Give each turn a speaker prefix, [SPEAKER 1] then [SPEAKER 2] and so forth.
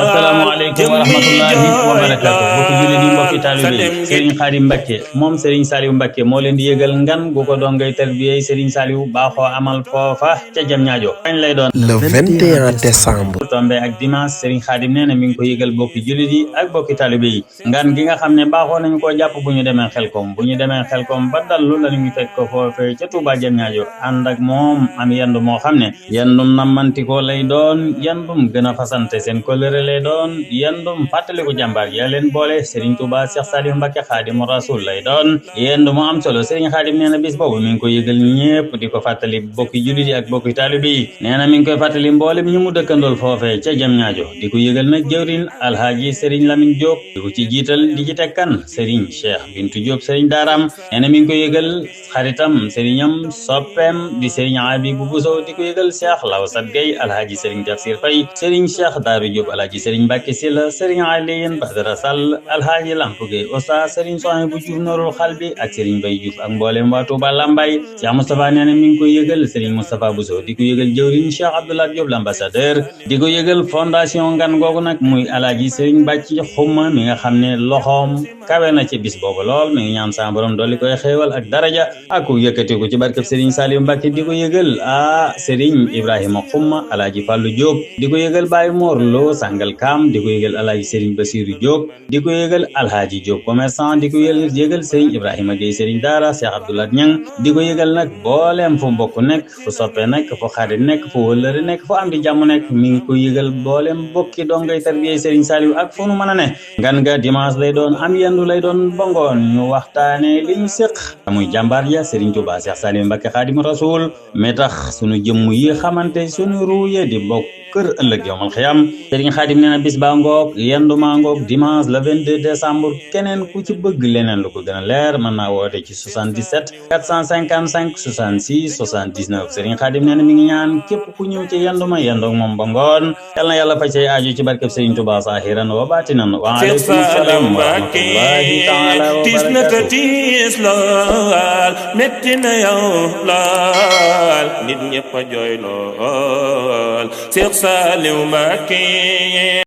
[SPEAKER 1] asalaamaaleykum wa rahmatullahi wa barakaatu mbokki jullit yi mbokki taalibe yi Serigne Khadim Mbacke moom Serigne Saliou Mbacke moo leen di yëgal ngan gu ko dongay tarbiyey Serigne Saliou baaxoo amal foofa ca Diamniadio kañ lay doon
[SPEAKER 2] le 21 décembre
[SPEAKER 1] tombé ak dimanche Serigne Khadim nee na mi ngi ko yëgal bokki jullit yi ak bokki taalibe yi ngan gi nga xam ne baaxoo nañu koo jàpp bu ñu demee Xelkom ba dallu la ñu fekk ko foofee ca Touba Diamniadio ànd ak moom am yendu moo xam ne yendum nammantikoo lay doon yandum gën a fasante seen kóllëre lay doon yandum fàttaliku jàmbaar ya leen boole Serigne Touba Cheikh Saliou Mbacke Khadimu Rasul lay doon yendu mu am solo Serigne Khadim nee na bis boobu mi ngi ko yëgal ñëpp di ko fàttali bokki jullit yi ak bokki taalibe yi nee na mi ngi koy fàttali mboolem ñu mu dëkkandool foofee ca Diamniadio di ko yëgal nag jëwrin Alhaaji Serigne Lamine Diop di ko ci jiital di ci tekkan Serigne Cheikh Bintou Diop Serigne Daram nee na mi ngi ko yëgal xaritam Serignam soppeem di Serigne Abibou Bousso di ko yëgal Cheikh Lawsat Gueye Alhaaji Serigne Tafsir Faye Serigne Cheikh Darou Diop Alhaji Serigne Mbacke Sylla Serigne Aliyin Badara Sall Alhaji Lampu Gueye Oustaz Serigne Souhaïbou Diouf Norul Xalbi ak Serigne Baye Diouf ak mboolem waa Touba Lambaye Cheikh Moustapha nee na mi ngi ko yëgal Serigne Moustapha Bousso di ko yëgal jëwriñ Cheikh Abdoulaye Diop l'ambassadeur di ko yëgal fondation ngan googu nag muy Alhaji Serigne Bàcci Xuma mi nga xam ne loxoom kawe na ci bis boobu lool mi ngi ñaan sa borom dolli koy xéewal ak daraja ak ku yëkkati ko ci barkeb Serigne Saliou Mbacke di ko yëgal Serigne Ibrahima Xuma Alhaji Fallou Diop di ko yëgal Baye Mor Lo Sangal Kam di ko yëgal Alhaji Serigne Bassirou Diop di ko yëgal Alhaji Diop commerçant di ko yëgal Serigne Ibrahima Gueye Serigne Dara Cheikh Abdoulaye Niang di ko yëgal nag booleem fu mbokk nekk fu soppe nekk fu xarit nekk fu wëllëre nekk fu am di jàmm nekk mi ngi ko yëgal booleem bokki dongay tarbiyey Serigne Saliou ak fu nu mën a ne ngan nga dimanche lay doon am yendu lay doon ba ngoon ñu waxtaane li ñu séq muy jàmbaar ja Serigne Touba Cheikh Saliou Mbacke Khadimu Rasul mais tax sunu jëmm yi xamante sunu ruuye di bokk kër ëllëg yowmal xiyam Serigne Khadim nee na bis baa ngoog yendu maa ngoog dimanche le 22 décembre keneen ku ci bëgg leneen lu ko gën a leer mën naa woote ci 77 455 66 79 Serigne Khadim nee na mi ngi ñaan képp ku ñëw ci yendu ma yendoog moom ba ngoon yal na yàlla fay say aajo ci barkeb Serigne Touba sahiran wa batinan wa aleykum salaam wa rahmatullahi taala wa barakatuh metti na yow laal nit ñëpp a jooy lool Saliou Mbacke